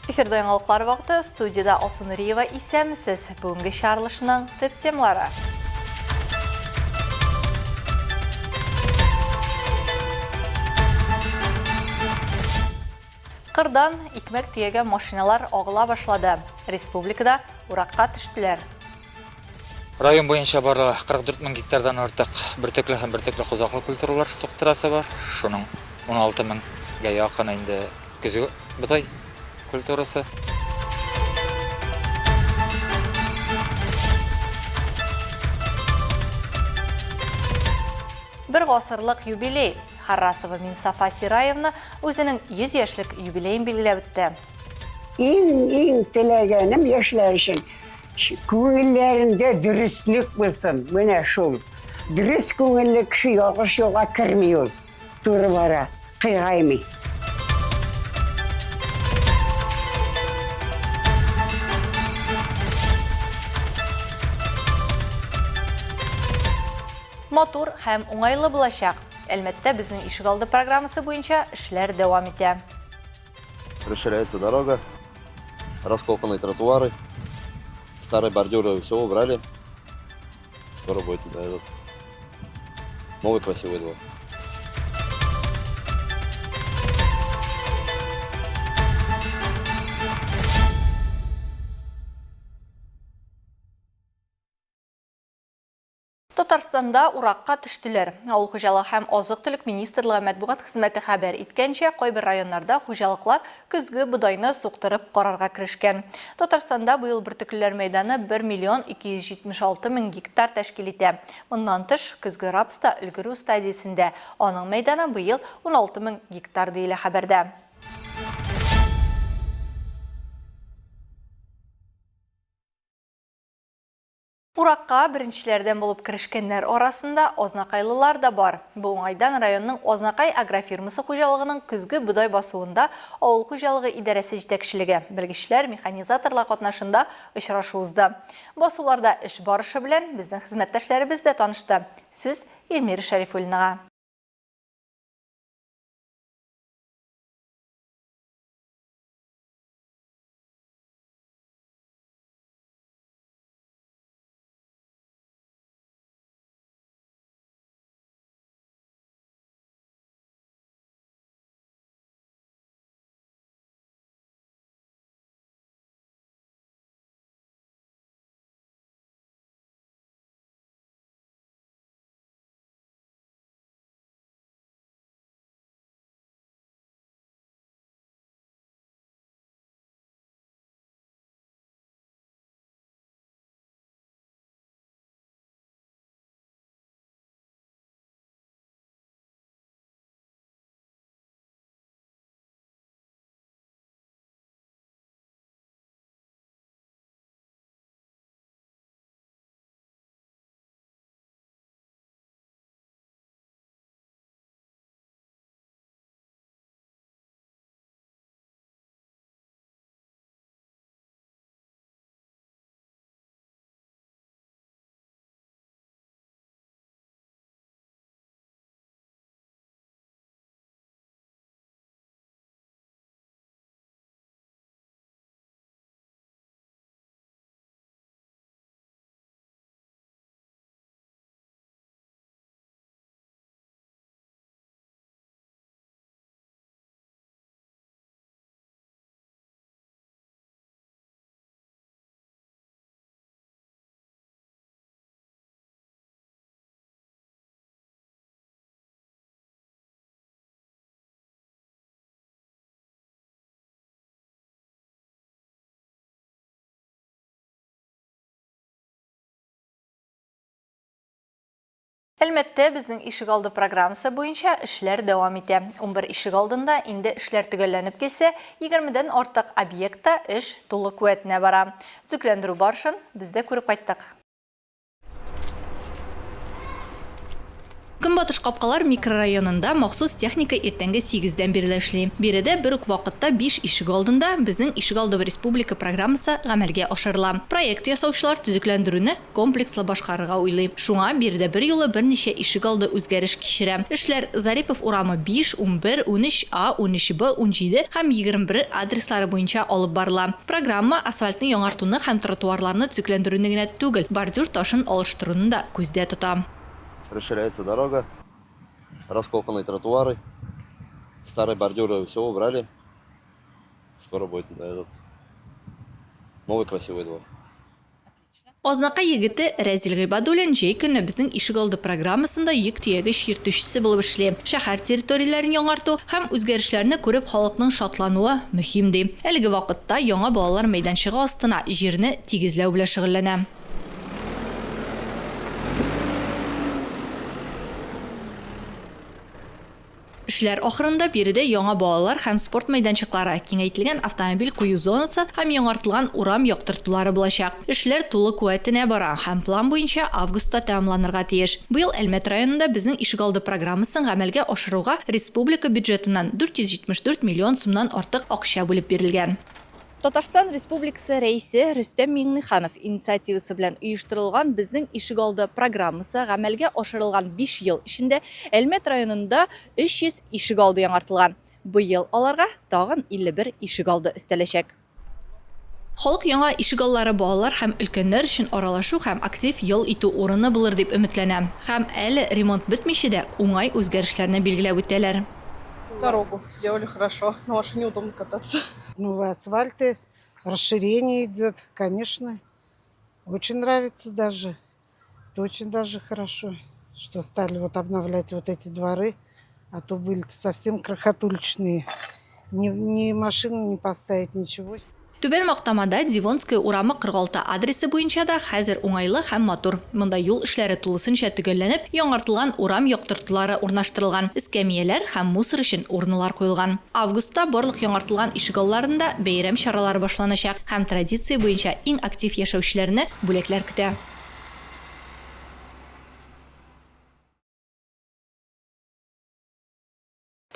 Эфирда яңалыклар вакыты, студиядә Алсу Нуриева. Исәнмесез. Бүгенге чыгарылышның төп темалары. Кырдан икмәк төягән машиналар агыла башлады. Республикада уракка төштеләр. Район буенча барлыгы 44 мең гектардан артык бөртекле һәм бөртекле кузаклы культуралар суктырасы бар. Шуның 16 меңгә якыны инде Көзге бодай культурасы. Бер гасырлык юбилей. Харрасова Минсафа Сираевна үзенең 100 яшьлек юбилеен билгеләп үтте. Иң-иң теләгәнем яшьләр өчен күңелләрендә дөреслек булсын. Менә шул. Дөрес күңелле кеше ялгыш юлга керми ул. Туры бара, кыйгаймый. Матур һәм уңайлы булачак. Әлмәттә безнең ишегалды программасы буенча эшләр дәвам итә. Расширяется дорога, раскопанные тротуары, старые бордюры все убрали. Скоро будет этот новый красивый двор. Татарстанда уракка төштеләр. Авыл хуҗалыгы һәм азык-төлек министрлыгы матбугат хезмәте хәбәр иткәнчә, кайбер районнарда хуҗалыклар көзге бодайны суктырып карарга керешкән. Татарстанда быел бөртеклеләр мәйданы 1 миллион 276 мең гектар тәшкил итә. Моннан тыш, көзге рапс та өлгерү стадиясендә, аның мәйданы быел 16 мең гектар, диелә хәбәрдә. Уракка беренчеләрдән булып керешкәннәр арасында азнакайлылар да бар. Бу уңайдан районның Азнакай агрофирмасы хуҗалыгының көзге бодай басуында авыл хуҗалыгы идарәсе җитәкчелеге, белгечләр, механизаторлар катнашында очрашу узды. Басуларда эш барышы белән безнең хезмәттәшләребез дә танышты. Сүз Эльмира Шәрифуллинага. Әлмәттә безнең ишегалды программасы буенча эшләр дәвам итә. 11 ишегалдында инде эшләр төгәлләнеп килсә, 20-дән артык объектта эш тулы куәтенә бара. Төзекләндерү барышын без дә күреп кайттык. Көнбатыш капкалар микрорайонында махсус техника иртәнге сигездән бирле эшли. Биредә бер үк вакытта биш ишегалдында Безнең ишегалды республика программасы гамәлгә ашырыла. Проект ясаучылар төзекләндерүне комплекслы башкарырга уйлый. Шуңа биредә берьюлы берничә ишегалды үзгәреш кичерә. Эшләр Зарипов урамы 5, 11, 13 А, 13 Б, 17 һәм 21 адреслары буенча алып барыла. Программа асфальтны яңартуны һәм тротуарларны төзекләндерүне генә түгел, бордюр ташын алыштыруны да күздә тота. Расширяется дорога, раскопанные тротуары, старые бордюры все убрали. Скоро будет этот новый красивый двор. Азнакай егете Рәзил Гыйбадуллин җәй көне Безнең ишегалды программасында йөк төягеч йөртүчесе булып эшли. Шәһәр территорияләрен яңарту һәм үзгәрешләрне күреп халыкның шатлануы мөһим, ди. Әлеге вакытта яңа балалар мәйданчыгы астына җирне тигезләү белән шөгыльләнә. Эшләр ахырында биредә яңа балалар һәм спорт мәйданчыклары, киңәйтелгән автомобиль кую зонасы һәм яңартылган урам яктыртулары булачак. Эшләр тулы куәтенә бара һәм план буенча августта тәмамланырга тиеш. Быел Әлмәт районында Безнең ишегалды программасын гамәлгә ашыруга республика бюджетыннан 474 миллион сумнан артык акча бүлеп бирелгән. Татарстан Республикасы Рәисе Рөстәм Миңнеханов инициативасы белән оештырылган Безнең ишегалды программасы гамәлгә ашырылган биш ел эчендә Әлмәт районында 300 ишегалды яңартылган. Быел аларга тагын 51 ишегалды өстәләчәк. Халык яңа ишегаллары балалар һәм өлкәннәр өчен аралашу һәм актив ял итү урыны булыр дип өметләнә. Һәм әле ремонт бетмичә дә уңай үзгәрешләрне билгеләп үтәләр. Дорогу сделали хорошо, на машине удобно кататься. Новые асфальты, расширение идет, конечно. Очень нравится даже. Это очень даже хорошо, что стали вот обновлять вот эти дворы, а то были совсем крохотулечные. Ни, ни машину не поставить, ничего. Түбән Мактамада Девонская урамы 46 адресы буенча да хәзер уңайлы һәм матур. Монда юл эшләре тулысынча төгәлләнеп, яңартылган урам яктыртулары урнаштырылган, эскәмияләр һәм мусор өчен урнылар куелган. Августта барлык яңартылган ишегалларында бәйрәм чаралары башланачак һәм традиция буенча иң актив яшәүчеләрне бүләкләр көтә.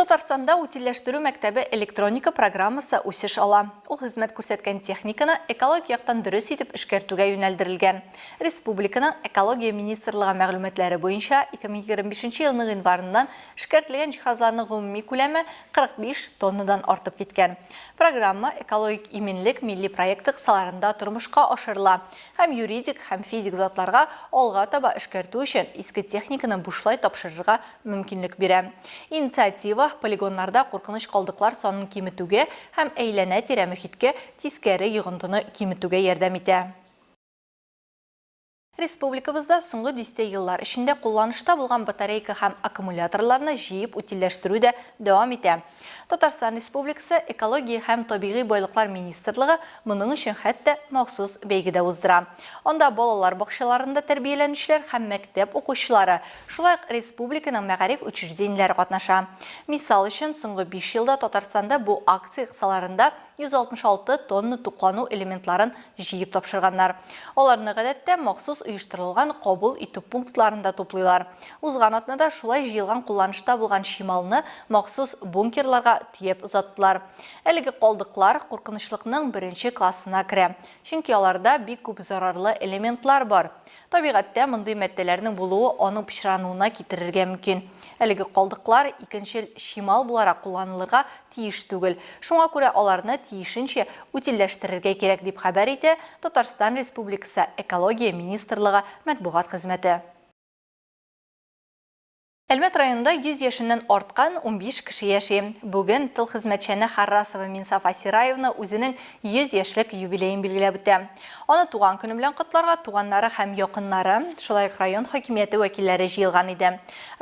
Татарстанда утильләштерү мәктәбе электроника программасы үсеш ала. Ул хезмәт күрсәткән техниканы экологик яктан дөрес итеп эшкәртүгә юнәлдерелгән. Республиканың Экология министрлыгы мәгълүматлары буенча, 2025 елның гыйнварыннан эшкәртелгән җиһазларның гомуми күләме 45 тоннадан артып киткән. Программа Экологик иминлек милли проекты кысаларында тормышка ашырыла һәм юридик һәм физик затларга алга таба эшкәртү өчен иске техниканы бушлай тапшырырга мөмкинлек бирә. Инициатива полигоннарда куркыныч калдыклар санын киметүгә һәм әйләнә-тирә мөхиткә тискәре йогынтыны киметүгә ярдәм итә. Республикабызда соңгы дистә еллар эчендә кулланышта булган батарейка һәм аккумуляторларны җыеп утильләштерү дә дәвам итә. Татарстан Республикасы Экология һәм табигый байлыклар министрлыгы моның өчен хәтта махсус бәйге дә уздыра. Анда балалар бакчаларында тәрбияләнүчеләр һәм мәктәп укучылары, Шулай ук республиканың мәгариф учреждениеләре катнаша. Мисал өчен, соңгы биш елда Татарстанда бу акция кысаларында 166 тонна туклану элементларын җыеп тапшырганнар. Аларны гадәттә махсус оештырылган кабул итү пунктларында туплыйлар. Узган атнада шулай җыелган кулланышта булган чималны махсус бункерларга төяп озаттылар. Әлеге калдыклар куркынычлыкның беренче классына керә, чөнки аларда бик күп зарарлы элементлар бар. Табигатьтә мондый матдәләрнең булуы аның пычрануына китерергә мөмкин. Әлеге калдыклар икенчел чимал буларак кулланылырга тиеш түгел. Шуңа күрә аларны тиешенчә утильләштерергә кирәк, дип хәбәр итә Татарстан Республикасы Экология министрлыгы матбугат хезмәте. Әлмәт районында 100 яшеннән арткан 15 кеше яши. Бүген тыл хезмәтчәне Харрасова Минсафа Сираевна үзенең 100 яшьлек юбилеен билгеләп үтә. Аны туган көне белән котларга туганнары һәм якыннары, шулай ук район хакимияте вәкилләре җыелган иде.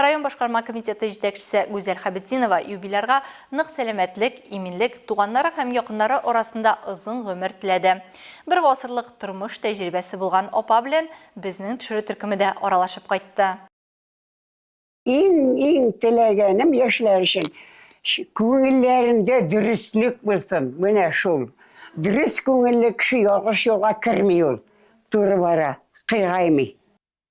Район башкарма комитеты җитәкчесе Гүзәл Хәбетдинова юбилярга нык сәламәтлек, иминлек, туганнары һәм якыннары арасында озын гомер теләде. Бер гасырлык тормыш тәҗрибәсе булган апа белән безнең төшерү төркеме дә аралашып кайтты. Иң-иң теләгәнем яшьләр өчен күңелләрендә дөреслек булсын. Менә шул. Дөрес күңелле кеше ялгыш юлга керми ул. Туры бара, кыйгаймый.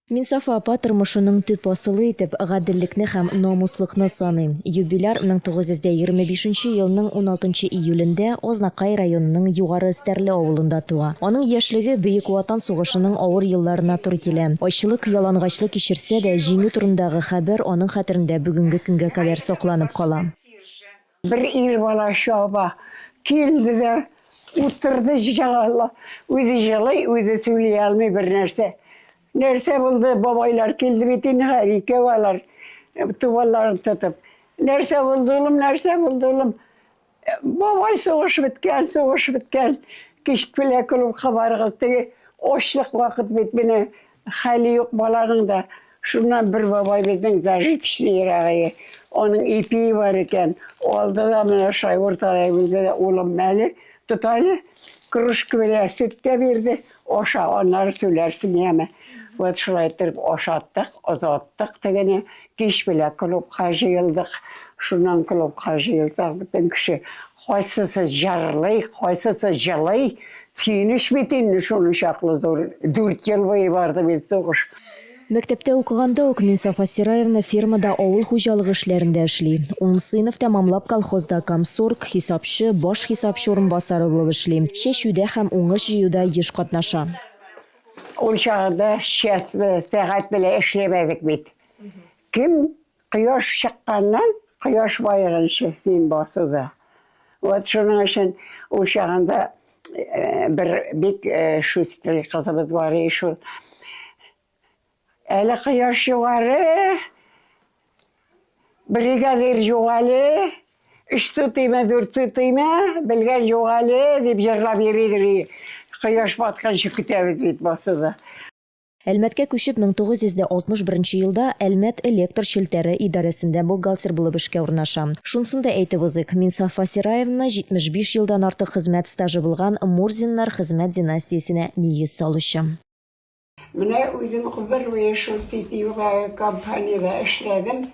Минсафа апа тормышының төп асылы итеп гаделлекне һәм намуслыкны саный. Юбиляр 1925 нче елның уналтынчы июлендә Азнакай районының Югары Эстәрле авылында туа. Аның яшьлеге Бөек Ватан сугышының авыр елларына туры килә. Ачлык, ялангачлык кичерсә дә, Җиңү турындагы хәбәр аның хәтерендә бүгенге көнгә кадәр сакланып кала. Бер ир бала чаба килде дә утырды җылы. Үзе җылый, үзе сөйли алмый бер нәрсә. Нәрсә булды, бабайлар килде бит инде, хәер, икәү алар тубалларын тотып. Нәрсә булды, улым, нәрсә булды, улым? Бабай, сугыш беткән, сугыш беткән. Кич белән клубка барыгыз, теге ачлык вакыт бит менә. Хәле юк баланың да. Шуннан бер бабай безнең зажиточныйрагые, аның ипие бар икән. Алды да менә шулай урталай бүлде дә, улым, әле, тот әле, кружка белән сөт тә бирде, аша, аннары түләрсең, яме. Вот шулай иттереп ашаттык, озаттык тегене. Кич белән клубка җыелдык. Шуннан клубка җыелсак, бөтен кеше кайсысы җырлый, кайсысы җылый. Сөенеч бит инде шуның чаклы зур. 4 ел буе барды бит сугыш. Мәктәптә укыганда ук Минсафа Сираевна фермада авыл хуҗалыгы эшләрендә эшли. Ун сыйныф тәмамлап колхозда комсорг, хисапчы, баш хисапчы урынбасары булып эшли. Чәчүдә һәм уңыш җыюда еш катнаша. Ул чагында час, сәгать белән эшләмәдек бит. Кем кояш чыкканнан кояш баеганчы син басуда. Вот шуның өчен ул чагында э, бер бик э, шустрый кызыбыз бар иде шул. Әле кояш югары, бригадир юк әле, өч сутыймы, дүрт сутыймы, белгән юк әле, дип җырлап йөридер. Кояш батканчы көтәбез бит басуда. Әлмәткә күчеп, 1961 елда Әлмәт электр челтәре идарәсендә бухгалтер булып эшкә урнаша. Шунсын да әйтеп узыйк, Минсафа Сираевна 75 елдан артык хезмәт стажы булган Мурзиннар хезмәт династиясенә нигез салучы. Менә үзем гомер буе шул сетевая компаниядә эшләдем.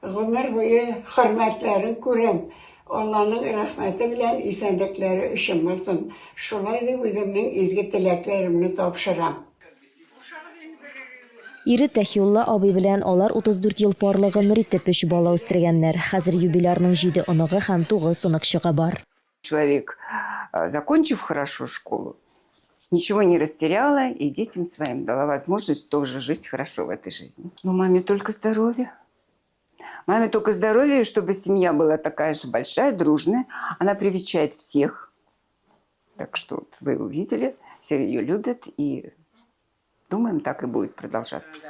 Гомер буе хөрмәтләрен күрәм. Алланың рәхмәте белән исәнлекләре өчен булсын. Шулай дип үземнең изге теләкләремне тапшырам. Ире Тәхиулла абый белән алар 34 ел парлы гомер итеп, өч бала үстергәннәр. Хәзер юбилярның җиде оныгы һәм тугыз оныкчыгы бар. Человек, закончив хорошо школу, ничего не растеряла и детям своим дала возможность тоже жить хорошо в этой жизни. Но маме только здоровья. Маме только здоровья, чтобы семья была такая же большая, дружная. Она привечает всех. Так что вот вы увидели, все ее любят и думаем, так и будет продолжаться.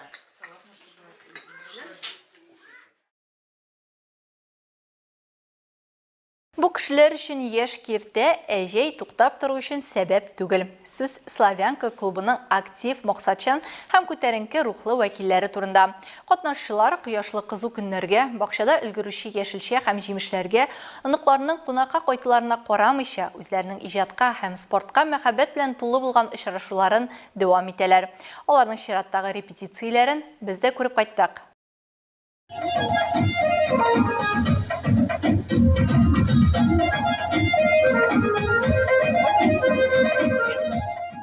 Бу кешеләр өчен яшь киртә, ә җәй туктап тору өчен сәбәп түгел. Сүз Славянка клубының актив, максатчан һәм күтәренке рухлы вәкилләре турында. Катнашчылар кояшлы кызу көннәргә, бакчада өлгерүче яшелчә һәм җимешләргә, оныкларының кунакка кайтуларына карамыйча, үзләренең иҗатка һәм спортка мәхәббәт белән тулы булган очрашуларын дәвам итәләр. Аларның чираттагы репетицияләрен без дә күреп кайттык.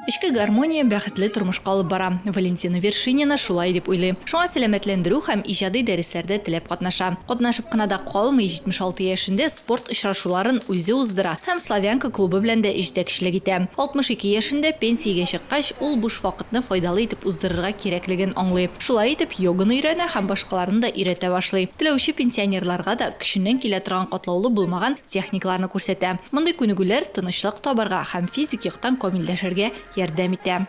Эчке гармония бәхетле тормышка алып бара. Валентина Вершинина шулай дип уйлый. Шуңа сәламәтләндерү һәм иҗади дәресләрдә теләп катнаша. Катнашып кына да калмый, 76 яшендә спорт очрашуларын үзе уздыра һәм Славянка клубы белән дә җитәкчелек итә. 62 яшендә пенсиягә чыккач, ул буш вакытны файдалы итеп уздырырга кирәклеген аңлый. Шулай итеп, йоганы өйрәнә һәм башкаларны да өйрәтә башлый. Теләүче пенсионерларга да көченнән килә торган катлаулы булмаган техникаларны күрсәтә. Мондый күнегүләр тынычлык табарга һәм физик яктан камилләшергә ярдәм итә.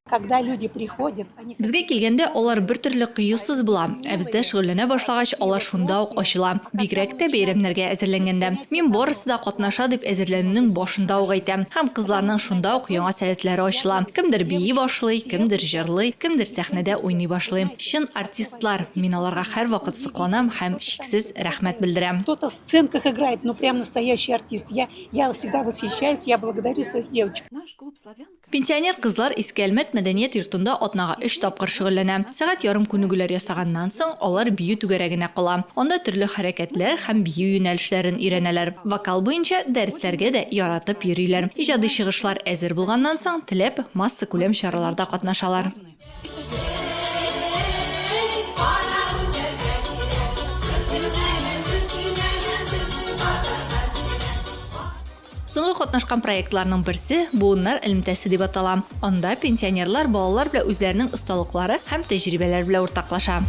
Когда люди приходят, они... Безгә килгәндә алар бер төрле кыюсыз була, ә бездә шөгыльләнә башлагач, алар шунда ук ачыла. Бигрәк тә бәйрәмнәргә әзерләнгәндә. Мин барысы да катнаша дип әзерләнүнең башында ук әйтәм. Һәм кызларның шунда ук яңа сәләтләре ачыла. Кемдер бии башлый, кемдер җырлый, кемдер сәхнәдә уйный башлый. Чын артистлар! Мин аларга һәрвакыт сокланам һәм чиксез рәхмәт белдерәм. Кто-то в сценках играет, ну прям настоящий артист. Я, я всегда восхищаюсь, я благодарю своих девочек. Пенсионер кызлар Иске Әлмәт мәдәният йортында атнага өч тапкыр шөгыльләнә. Сәгать ярым күнегүләр ясаганнан соң, алар бию түгәрәгенә кала. Анда төрле хәрәкәтләр һәм бию юнәлешләрен өйрәнәләр. Вокал буенча дәресләргә дә яратып йөриләр. Иҗади чыгышлар әзер булганнан соң, теләп, массакүләм чараларда катнашалар. Соңгы катнашкан проектларның берсе Буыннар элемтәсе дип атала. Анда пенсионерлар балалар белән үзләренең осталыклары һәм тәҗрибәләре белән уртаклаша.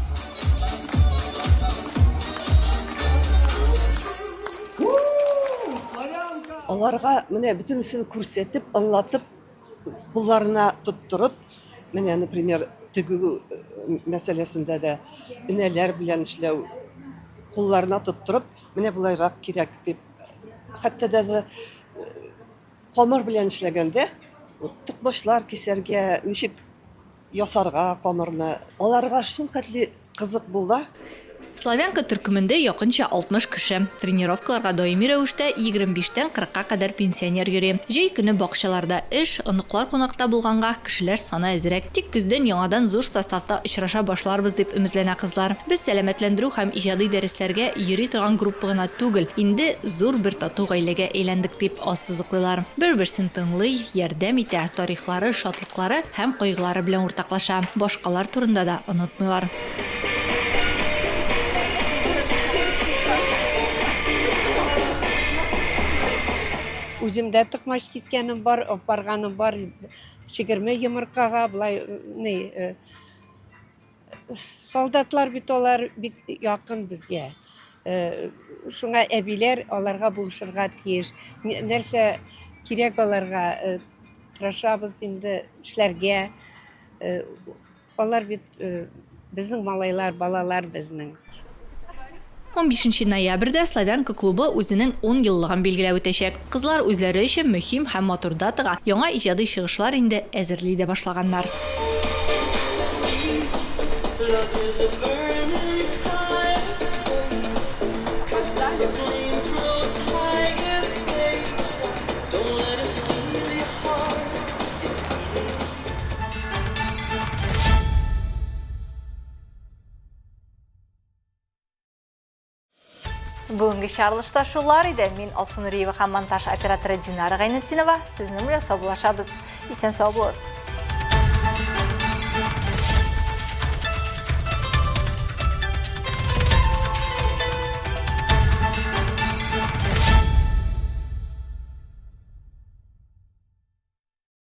Аларга менә бөтенесен күрсәтеп, аңлатып, кулларына тоттырып, менә, например, тегү мәсьәләсендә дә энәләр белән эшләү, кулларына тоттырып, менә болайрак кирәк дип, хәтта даже камыр белән эшләгәндә, токмачлар кисәргә, ничек ясарга камырны, аларга шул хәтле кызык була. Славянка төркемендә якынча 60 кеше. Тренировкаларга даими рәвештә 25 тән 40 ка кадәр пенсионер йөри. Җәй көне бакчаларда эш, оныклар кунакта булганга, кешеләр саны әзрәк. Тик көздән яңадан зур составта очраша башларбыз дип өметләнә кызлар. Без сәламәтләндерү һәм иҗади дәресләргә йөри торган группа гына түгел, инде зур бер тату гаиләгә әйләндек, дип ассызыклыйлар. Бер-берсен тыңлый, ярдәм итә, тарихлары, шатлыклары һәм кайгылары белән уртаклаша. Башкалар турында да онытмыйлар. Үзем дә токмач кискәнем бар, алып барганым бар. 20 йомыркага болай ни э, солдатлар бит алар бик якын безгә. Э, шуңа әбиләр аларга булышырга тиеш. Нәрсә кирәк аларга, э, тырышабыз инде эшләргә. Алар бит безнең малайлар, балалар безнең. 15 ноябрьдә Славянка клубы үзенең ун еллыгын билгеләп үтәчәк. Кызлар үзләре өчен мөһим һәм матур датага яңа иҗади чыгышлар инде әзерли дә башлаганнар. Бүгенге чарлышта шулар иде. Мин Алсу Нуриева һәм монтаж операторы Динара Гайнетдинова сезнең белән саубуллашабыз. Исән сау булыгыз.